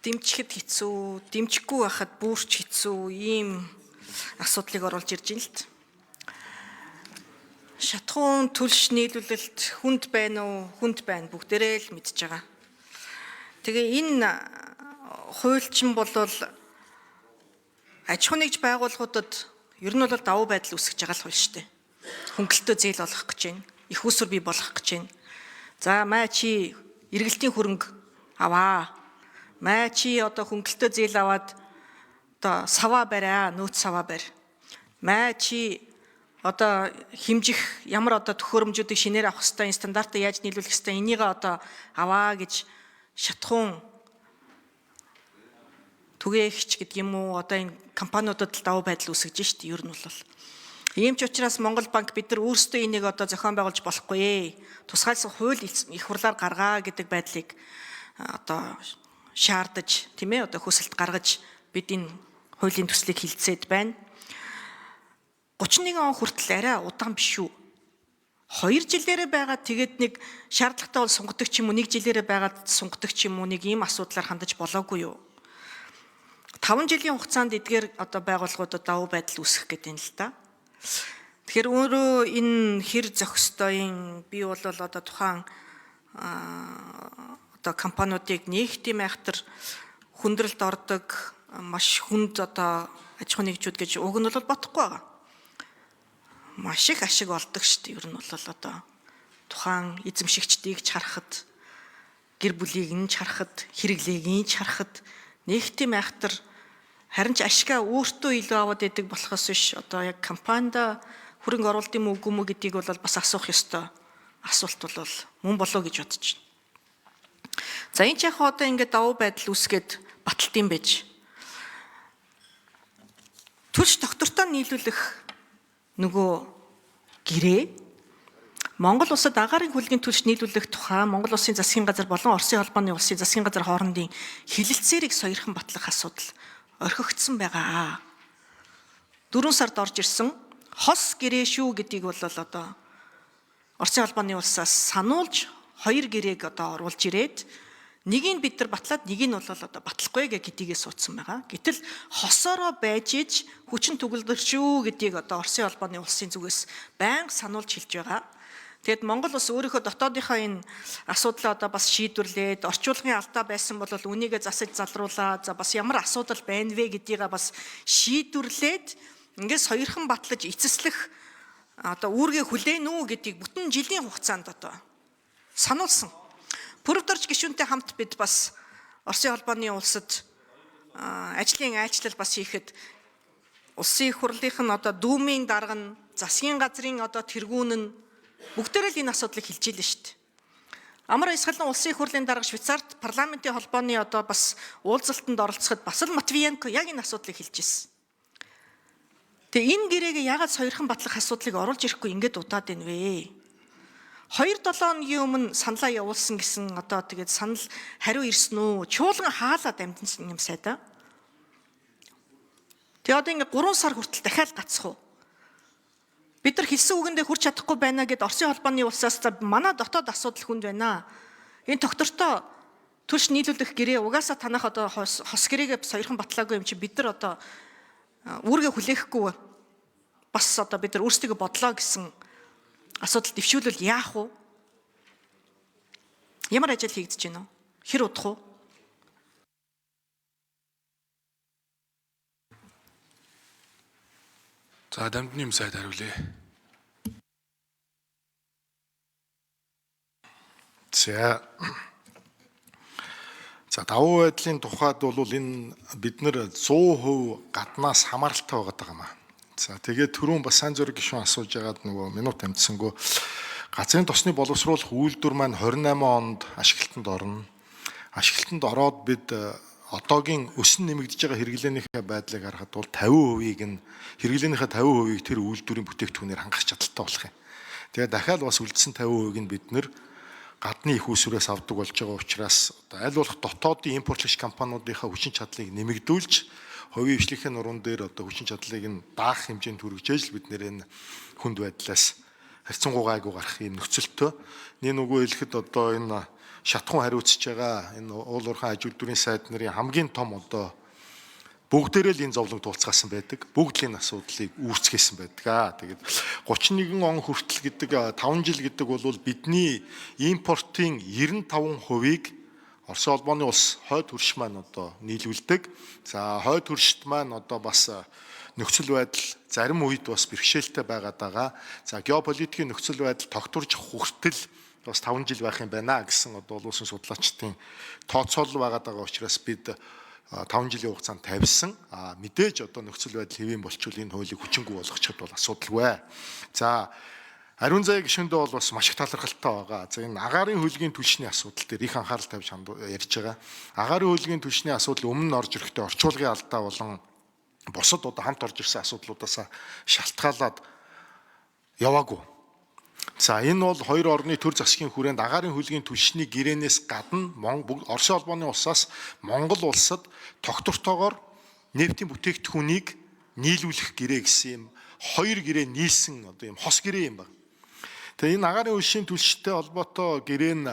Дэмжихэд хэцүү, дэмжихгүй байхад бүрч хэцүү ийм асуудлыг оруулж ирж байна л т. Шатхуун түлш нийлүүлэлт хүнд байна уу? Хүнд байна. Бүгдээрээ л мэдж байгаа. Тэгээ энэ хуульчин бол аж ахуй нэгж байгууллагуудад ер нь бол давуу байдал үүсгэж байгаа л хууль шүү дээ. Хөнгөлтөө зээл олгох гэж байна. Их усүр бий болгох гэж байна. За маа чи эргэлтийн хөрөнгө аваа. Маа чи одоо хөнгөлтөө зээл аваад одоо саваа бариа, нөөц саваа барь. Маа чи одоо хэмжих ямар одоо төхөөрөмжүүдийг шинээр авах хэвээр, энэ стандартаа яаж нийлүүлэх хэвээр энийг одоо аваа гэж шатхуун түгээгч гэдэг юм уу, одоо энэ компаниудад л давуу байдал үүсгэж шít ер нь бол. Ийм ч учраас Монгол банк бид нар өөрсдөө энийг одоо зохион байгуулж болохгүй ээ. Тусгайлсан хууль их хурлаар гаргаа гэдэг байдлыг одоо шаардаж, тийм ээ, одоо хүсэлт гаргаж бид энэ хуулийн төслийг хилцээд байна. 31 он хүртэл арай удаан биш үү? 2 жилээрээ байгаа тэгээд нэг шаардлагатай бол сунгадаг ч юм уу, 1 жилээрээ байгаад сунгадаг ч юм уу, нэг ийм асуудлаар хандаж болоогүй юу? 5 жилийн хугацаанд эдгээр одоо байгууллагуудад давуу байдал үүсгэх гэдэг юм л та. Тэгэхээр өөрөө энэ хэр зохистой юм, би бол одоо тухайн одоо компаниудыг нэг тийм айхтар хүндрэлд ордог маш хүнд одоо аж ахуйн нэгжүүд гэж уг нь бол бодохгүй байгаа. Маш их ашиг олдог шүү дээ. Ер нь бол одоо тухайн эзэмшигчдийг ч харахад, гэр бүлийг нь ч харахад, хэрэглээг нь ч харахад нэг тийм айхтар, харин ч ашгаа өөртөө илүү аваад идэг болохоос биш одоо яг компанид хөрөнгө оруулалт юм уу үгүй юм уу гэдгийг бол бас асуух ёстой асуулт бол мөн болоо гэж бодож байна. За энэ ч яг одоо ингээд давуу байдал үүсгээд баталт юм байж. Түлш доктортой нийлүүлэх нөгөө гэрээ Монгол улсад агаарын хүлгийн түлш нийлүүлэх тухай Монгол улсын засгийн газар болон Оросын холбооны улсын засгийн газар хоорондын хилэлцээрийг сойрхон батлах асуудал орхигдсон байгаа. 4 сард орж ирсэн хос гэрээ шүү гэдгийг бол одоо Оросын холбооны улсаас сануулж 2 гэрээг одоо оруулж ирээд нэгийг бид нар батлаад нэгийг нь бол одоо батлахгүй гэдгийгээ суудсан байгаа. Гэтэл хосоороо байж иж хүчин төгөлдөр шүү гэдгийг одоо Оросын холбооны улсын зүгээс байнга сануулж хэлж байгаа. Тэгэд Монгол улс өөрийнхөө дотоодынхоо энэ асуудлаа одоо бас шийдвэрлээд, орчуулгын алдаа байсан бол үнийгээ засаж залруулаад, за бас ямар асуудал байна вэ гэдгийг бас шийдвэрлээд ингээд сойрхон батлаж эцэслэх одоо үүргээ хүлээн үү гэдгийг бүтэн жилийн хугацаанд одоо сануулсан. Пүрэвдорж гишүүнтэй хамт бид бас Оросын холбооны улсад ажлын айлчлал бас хийхэд улсын их хурлынх нь одоо дүүмийн дарга нь, засгийн газрын одоо тэргүүн нь бүгдээрээ л энэ асуудлыг хэлж ийлээ шүү дээ. Амар баясгалан улсын их хурлын дарга Швейцарт парламентын холбооны одоо бас уулзалтанд оролцоход бас л Матвиенко яг энэ асуудлыг хэлж ирсэн. Тэгээ энэ гэрээгээ яагаад сойрхон батлах асуудлыг оруулж ирэхгүй ингээд удаад байна вэ? 2-7 хоногийн өмнө саналаа явуулсан гэсэн одоо тэгээд санал хариу ирсэн үү? Чуулган хаалаад амьдсан юм сайдаа. Тэгээ одоо ингээд 3 сар хүртэл дахиад гацх уу? Бид нар хэлсэн үгэндээ хүрч чадахгүй байна гэд Оросын холбооны улсаас за манай дотоод асуудал хүнд байна. Энэ доктортой түлш нийлүүлэх гэрээ угаасаа танах одоо хос гэрээгээ сойрхон батлаагүй юм чи бид нар одоо үүргээ хүлээхгүй бас одоо бид нар өөрсдийгөө бодлоо гэсэн асуудал дэвшүүлвэл яах вэ? Ямар ажил хийгдэж байна вэ? Хэр удах вэ? За дамдны юм сайд хариулъя. За. За давуу байдлын тухайд бол энэ бид нэр 100% гаднаас хамааралтай байгаа юм аа. За тэгээд түрүүн бас сайн зүрх гишүүн асууж байгаад нөгөө минут амжсангүй газрын тосны боловсруулах үйлдвэр маань 28 онд ашиглалтанд орно. Ашиглалтанд ороод бид одоогийн өсөн нэмэгдэж байгаа хэрэглээнийхээ байдлыг харахад бол 50%-ийг нь хэрэглээнийхээ 50%-ийг тэр үйлдвэрийн бүтээгдэхүүнээр хангах чадaltaй болох юм. Тэгээд дахиад бас үлдсэн 50%-ийг нь бид нэр гадны их усүрээс авдаг болж байгаа учраас одоо аль болох дотоодын импортлогч компаниудынхаа хүчин чадлыг нэмэгдүүлж хувийн хвшлийнхээ нуруунд дээр одоо хүчин чадлыг нь даах хэмжээнд хүргэж л бид нэр энэ хүнд байдлаас харьцангуй гайгүй гарах юм нөхцөлтөө. Нэг нүгөө хэлэхэд одоо энэ шатхуун хариуцж байгаа энэ уул уурхайн аж үйлдвэрийн сайд нарын хамгийн том одоо бүгдээрээ л энэ зовлон туулцгаасан байдаг. Бүгд л энэ асуудлыг үүрцгээсэн байдаг. Тэгээд 31 он хүртэл гэдэг 5 жил гэдэг бол бидний импортын 95%-ийг Оросын холбооны улс хойд хөрш маань одоо нийлүүлдэг. За хойд хөршт маань одоо бас нөхцөл байдал зарим үед бас бэрхшээлтэй байгаад байгаа. За геополитикийн нөхцөл байдал тогтворж хүртэл бас 5 жил байх юм байна гэсэн одоо улсын судлаачдын тооцоолол байгаад байгаа учраас бид 5 жилийн хугацаанд тавьсан. А мэдээж одоо нөхцөл байдал хэвийн болчвол энэ хуулийг хүчингү болгочиход бол асуудалгүй. За Ариун заяа гишүүндээ бол бас маш их талархалтай байгаа. За энэ агаарын хөлгийн түлшний асуудал дээр их анхаарал тавьж ярьж байгаа. Агаарын хөлгийн түлшний асуудал өмнө нь орж ирэхдээ орчуулгын алдаа болон бусад одоо хамт орж ирсэн асуудлуудаас шалтгаалаад яваагүй. За энэ бол хоёр орны төр засгийн хүрээнд агаарын хөлгийн түлшний гэрээнээс гадна Оросын холбооны улсаас Монгол улсад тогтвортойгоор нефтийн бүтээгдэхүүнийг нийлүүлэх гэрээ гэсэн юм хоёр гэрээ нийлсэн одоо юм хос гэрээ юм байна. Тэгээ энэ агаарын хөлшийн түлштэй холбоотой гэрээ нь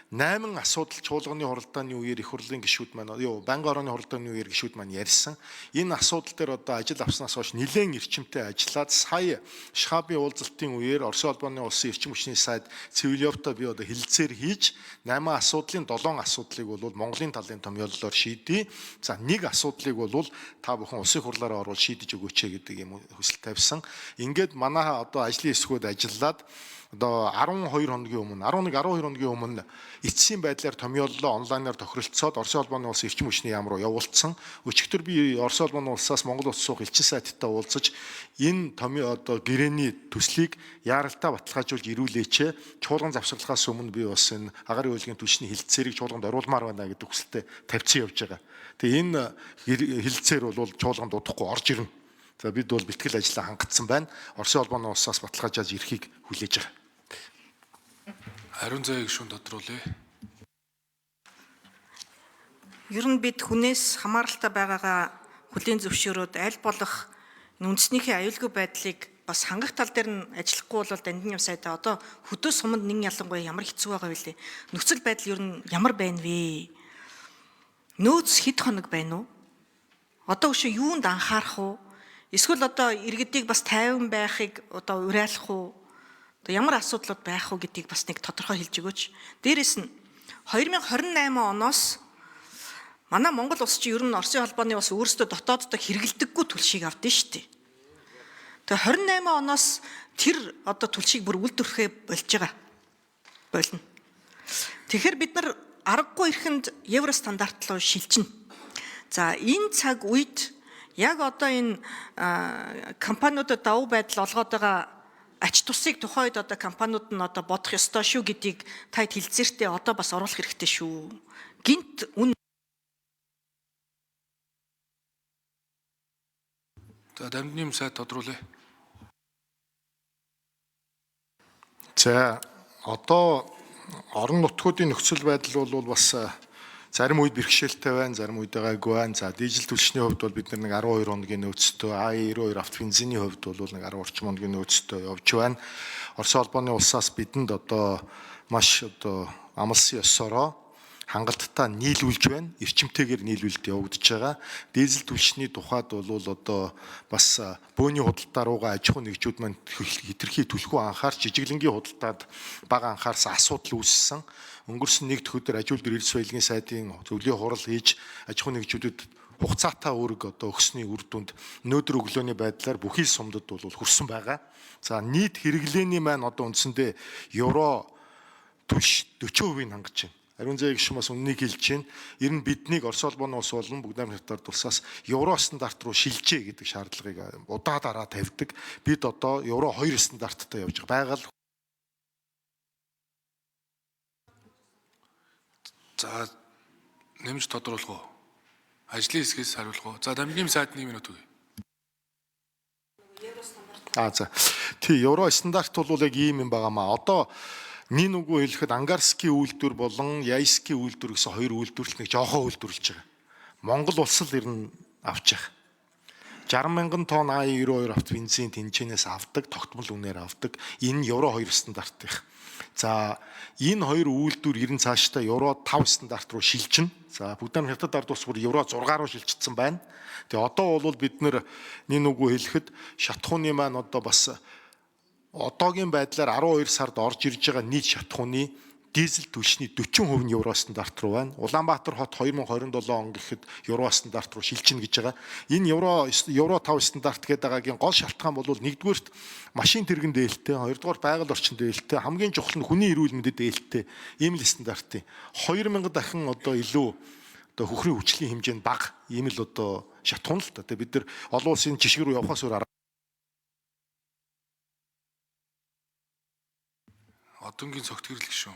8 асуудал чуулганы хуралдааны үеэр их хурлын гишүүд маань байнгын орооны хуралдааны үеэр гишүүд маань ярьсан. Энэ асуудал дээр одоо ажил авснаас хойш нэлээд эрчимтэй ажиллаад сая Шхабын уулзалтын үеэр Оросын холбооны улсын эрчим хүчний сайд Цивилёвтой би одоо хэлэлцээр хийж 8 асуудлын 7 асуудлыг бол Монголын талын томьёоллоор шийдье. За нэг асуудлыг бол та бүхэн улсын хурлаараа оруулж шийдэж өгөөч гэдэг юм хүсэл тавьсан. Ингээд манай одоо ажлын хэсгүүд ажиллаад одоо 12 хоногийн өмнө 11 12 хоногийн өмнө эцсийн байдлаар томьёоллоо онлайнаар тохиролцоод Оросын холбооны улсын эрчим хүчний яам руу явуулсан. Өчигдөр би Оросын холбооны улсаас Монгол улс суух элчин сайттай уулзаж энэ томьёо одоо гэрээний төслийг яаралтай баталгаажуулж ирүүлээч. Чуулган завсарлахаас өмнө би бас энэ агаарын хөлгийн түлшний хэлэлцээрийг чуулганд оруулмаар байна гэдэг хүсэлтэд тавьсан явж байгаа. Тэгээ энэ хэлэлцээр бол чуулганд удахгүй орж ирнэ. За бид бол бэлтгэл ажлаа хангацсан байна. Оросын холбооны улсаас баталгаажааж ирэхийг хүлээж байгаа. Ариун заяа гишүүн тодруулъя. Ер нь бид хүнээс хамааралтай байгаагаа хүлээн зөвшөөрөөд аль болох үндэснийхээ аюулгүй байдлыг бас хангах тал дээр нь ажиллахгүй бол дандан юм сайдаа одоо хөдөө суманд нэг ялангуяа ямар хэцүү байгаа вэ? Нөхцөл байдал ер нь ямар байна вэ? Нөөц хэд хоног байна уу? Одоо өшөө юунд анхаарах уу? Эсвэл одоо иргэдийг бас тайван байхыг одоо уриалах уу? Одоо ямар асуудлууд байх уу гэдгийг бас нэг тодорхой хэлж өгөөч. Дээрээс нь 2028 оноос манай Монгол улс чинь ер нь Оросын холбооны улс өөрсдөө дотооддоо хэрэгэлдэггүй түлшийг авдсан шүү дээ. Тэгээ 28 оноос тэр одоо түлшийг бүр үйлдвэрлэхээ болж байгаа. Болно. Тэгэхээр бид нар аргагүй ирэхэнд евро стандарт руу шилжинэ. За энэ цаг үед яг одоо энэ компаниудад давуу байдал олгоод байгаа ач тусыг тухайн үед одоо компаниуд нь одоо бодох ёстой шүү гэдгийг таад хэлцээртээ одоо бас оруулах хэрэгтэй шүү. Гинт үн. За дамжны сайд тодруулъя. За одоо орон нутгуудын нөхцөл байдал бол бас зарим үед бэрхшээлтэй байна, зарим үед байгаагүй байна. За дижитал түлшний хувьд бол бид нэг 12 хоногийн нөөцтэй, А92 автобензиний хувьд бол нэг 10 орчим хоногийн нөөцтэй явж байна. Оросын холбооны улсаас бидэнд одоо маш одоо амлсан ёсороо хангалттай нийлүүлж байна. Эрчимтэйгээр нийлүүлэлт явагдаж байгаа. Дизель түлшний тухайд бол одоо бас бөөний худалдаа руугаа аж ахуйн нэгжүүд маань хэтэрхий түлхүү анхаарч жижиглэнгийн худалдаад бага анхаарсан асуудал үүссэн. Өнгөрсөн нэг дэх өдөр аж үйлдвэр эрдэс баялагын сайдын зөвлөлийн хурал хийж аж ахуйн нэгжүүдэд хугацаатай үүрэг одоо өгсөний үр дүнд өнөөдөр өглөөний байдлаар бүхий сумдад бол хүрсэн байгаа. За нийт хэрэглээний маань одоо үндсэндээ евро түлш 40%-ийг хангаж байна. Ариун заяа гишүүн бас үннийг хэлж байна. Ер нь биднийг Оросын холбооны улс болон Бүгд найрамдах Хятад улсаас евро стандарт руу шилжээ гэдэг шаардлагыг удаа дараа тавьдаг. Бид одоо евро 2 стандарттай явж байгаа. Байгаль. За нэмж тодруулах уу? Ажлын хэсгээс хариулах уу? За дамжны сайд 1 минут өгье. За. Тий, евро стандарт бол яг ийм юм байгаа маа. Одоо нин үгүй хэлэхэд Ангарскийн үйлдвэр болон Яйскийн үйлдвэр гэсэн хоёр үйлдвэрлэл нэг жоохон үйлдвэрлэж байгаа. Монгол улс л ер нь авч явах. 60 мянган тонн А92 авто бензин тэнцэнээс авдаг, тогтмол үнээр авдаг. Энэ евро 2 стандарт их. За, энэ хоёр үйлдвэр ерэн цаашдаа Евро 5 стандарт руу шилжинэ. За, бүгд нь Хятад ард улс бүр Евро 6 руу шилжчихсэн байна. Тэгээ одоо бол бид нэг үгүй хэлэхэд шатхууны маань одоо бас одоогийн байдлаар 12 сард орж ирж байгаа нийт шатхууны дизель түлшний 40% нь евро стандарт руу байна. Улаанбаатар хот 2027 он гэхэд евро стандарт руу шилжинэ гэж байгаа. Энэ евро 5 стандарт гэдэг байгаагийн гол шалтгаан бол нэгдүгээрт машин тэрэгэн дээлтэй, хоёрдугаар байгаль орчин дээлтэй, хамгийн чухал нь хүний эрүүл мэндэд дээлтэй ийм л стандартын 2000 дахин одоо илүү одоо хөхрийн хүчлийн хэмжээ нь бага ийм л одоо шатхуун л та. Тэгээ бид нар олон улсын жишг рүү явахаас өөр Одонгийн цогт гэрэл гişүн.